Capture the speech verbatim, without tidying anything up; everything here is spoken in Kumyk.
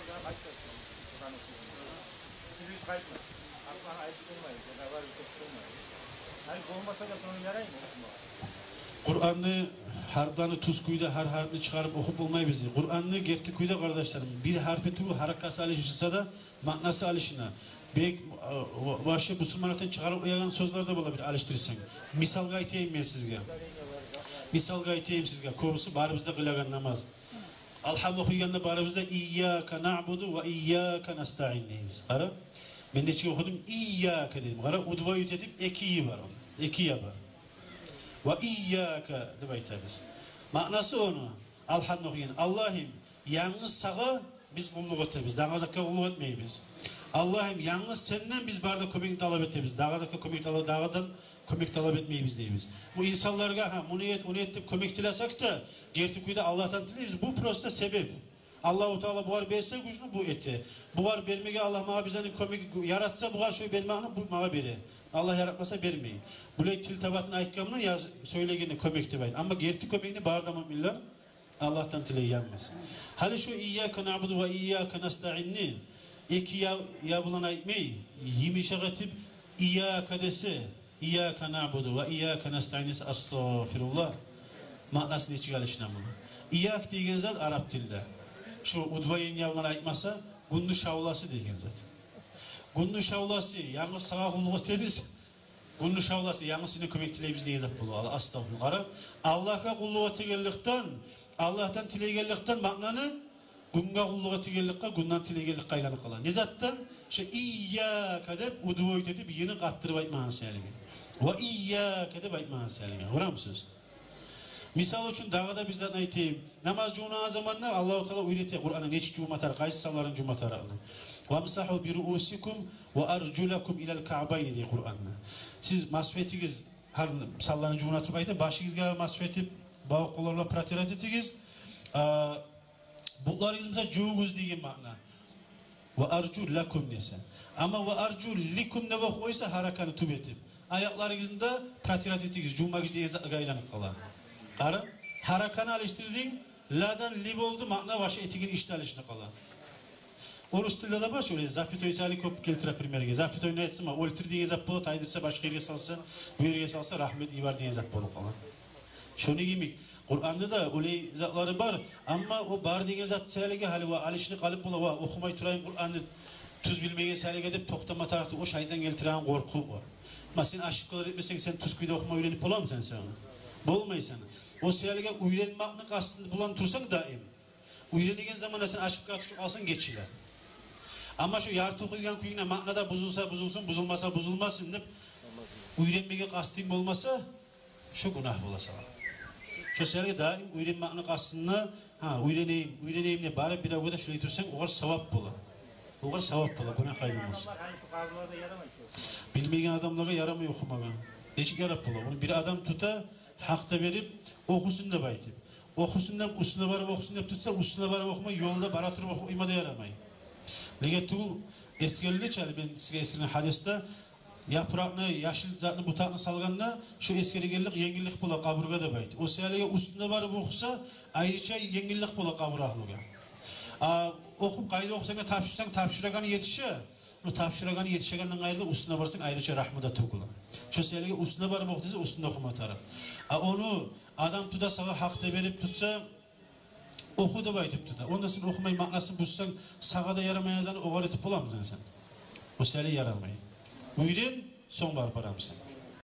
Къуръан окъугъанда. Къуръанны гьарпланы тюз кюйде гьар гьарпны чыгъарып окъуп болмайбыз. Къуръанны герти кюйде, къардашларым, бир гьарпы тюгюл, гьаракасы алышынса да, маънасы алышына. Бек, а, ва-, ваще бусурманлыкъдан чыгъарып къоягъан сёзлер де бола бир алышдырсанг. Мисалгъа айтайым мен сизге. Мисалгъа айтайым сизге. Кёбюсю барыбыз да къылагъан намаз. Алгьам окъуйгъанда барыбыз да «Ийяка наъбуду ва ийяка настаин» дейбиз. Къара, мен нечик окъудум? «Ийяка» деймен. Къара, удвоить этип, эки «и» бар онда. Эки «я» бар. «Ва ийяка» деп айтабыз. Маънасы ону, алгьамны окъуйгъан: «Аллагьым, янгыз сагъа биз къуллукъ этебиз, дагъы затгъа къуллукъ этмейбиз. Аллагьым, янгыз сенден биз бары да кёмекни талап этебиз, дагъы затгъа кёмек талап, дагъыдан кёмек талап этмейбиз», дейбиз. Бу инсанларгъа, гьа, муну эт, ону эт деп кёмек тилесек де, герти кюйде Аллагьдан тилейбиз. Бу просто себеп. Аллагьу Таала бугъар берсе гючню, бу эте. Бугъар бермеге, Аллагь магъа бизге кёмек яратса, бугъар шо бермекни, бу магъа бере. Аллагь яратмаса, бермей. Булай тил табатын айтгъанман, яз-, сёйлегенде кёмек деп айт. Амма герти кёмекни бары да муъминлер Аллагьдан тилей янгыз. Гьали шо «Ийяка наъбуду ва ийяка настаинни» эки «я», «я» булан айтмай, йымышакъ этип, «Ийяка» десе, «Ийяка наъбуду ва ийяка настаин» десе, астагъфируллагь. Маънасы нечик алышына муну? «Ийяк» деген зат арап тилде, шо удвоение булан айтмаса, гюнню шавласы деген зат. Гюнню шавласы, янгыз сагъа къуллукъ этебиз. Гюнню шавласы, янгыз сенден кёмек тилейбиз деген зат бола. Алла, астагъфируллагь. Къара, Аллагьгъа къуллукъ этегенликден, Аллагьдан тилейгенликден маънаны гюнге къуллукъ этегенликге, гюнден тилейгенликге айланып къала. Не затдан? Шо «Ийяка» деп удвоить этип, «й»-ни къатдырып айтмагъан саялыгъа. «Ва ийяка» деп айтмагъан саялыгъа. Гёремисиз? Мисал учун, дагъы да бир затны айтайым. Намаз жувунагъан заманда Аллагьу Таала уьйрете Къуръанда нечик жувма тарыкъ, къайсы санларын жувма тарыкъны. «Вамсагьу би руусикум ва аржулакум илал каъбайни» дей Къуръанда. Сиз масгь этигиз, гьар санларын жувунатып айта, башыгъызгъа масгь этип, баву къоллар булан протирать этигиз. А, бутларыгъызны буса жувугъуз деген маъна. «Ва аржулакум» десе. Амма «ва аржуликум» деп окъуй буса, гьараканы тюп этип, аякъларыгъызны да протирать этигиз, жувмагъыз деген затгъа айланып къала. Къара, гьараканы алышдырдынг, «ла»дан «ли» болду, маъна ваще этеген ишде алышынып къала. Орус тилде де бар шолай, запятой саялы кёп гелтире примерге. Запятойну айтса, ма, «оьлтюр» деген зат бола, тайдырса, башгъа ерге салса, бу ерге салса, «рагьмат йибер» деген зат болуп къала. Шону йимик, Къуръанда да олай затлары бар. Амма о бар деген зат саялыгъа, гьали ва алышынып къалып бола, ва, охумай турайым Къуръанны, тюз билмеген саялыгъа деп токътама тарыкъ тюгюл, о шайтан гелтиреген къоркъув о. Ма сен ошибкалар этмесенг, сен тюз кюйде охума уьйренип боламысан сен? Болмайсан. О саялыгъа уьйренмекни къастында булан турсанг даим, уьйренеген заманда сен ошибкагъа тюшюп къалсанг, гечиле. Амма шо ярты охуйгъан кюйюнгде маъна да бузулса бузулсун, бузулмаса бузулмасын деп, уьйренмеге къастынг болмаса, шо гюнагь бола сагъа. Шо саялыгъа даим уьйренмекни къастында, гьа, уьйренейим, уьйренейим деп барып, биревге де шолай турсанг, огъар савап бола. Огъар савап бола, гюнагь къайдан болсун. Билмеген адамлагъа ярамай охумагъа. Нечик ярап бола? Ону бир адам тута, гьакъ да берип, охусун деп айтып. Охусун деп, уьстюне барып охусун деп тутса, уьстюне барып охумай, ёлда бара туруп охума да ярамай. Неге тюгюл, эсгерилди чи, гьали мен сизге эсгерген гьадисде, япыракъны, яшыл затны, бутакъны салгъанда, шо эсгерилгенлик енгиллик бола къабургъа деп айта. О саялыгъа уьстюне барып охуса, айрыча енгиллик бола къабур агьлюге. А охуп, къайда охусанг да, тапшурсанг, тапшурагъаны етише. Бу тапшурагъаны етишегенден къайры да, уьстюне барсанг, айрыча рагьму да тёгюле. Шо саялыгъа уьстюне барып оху десе, уьстюне охума тарыкъ. А ону адам тута, сагъа гьакъ да берип тутса, оху деп айтып тута. Онда сен охумай, маънасын бузсанг, сагъа да ярамайгъан затны огъар этип боламысан сен? О саялы ярамай. Уьйрен, сонг барып барамысан.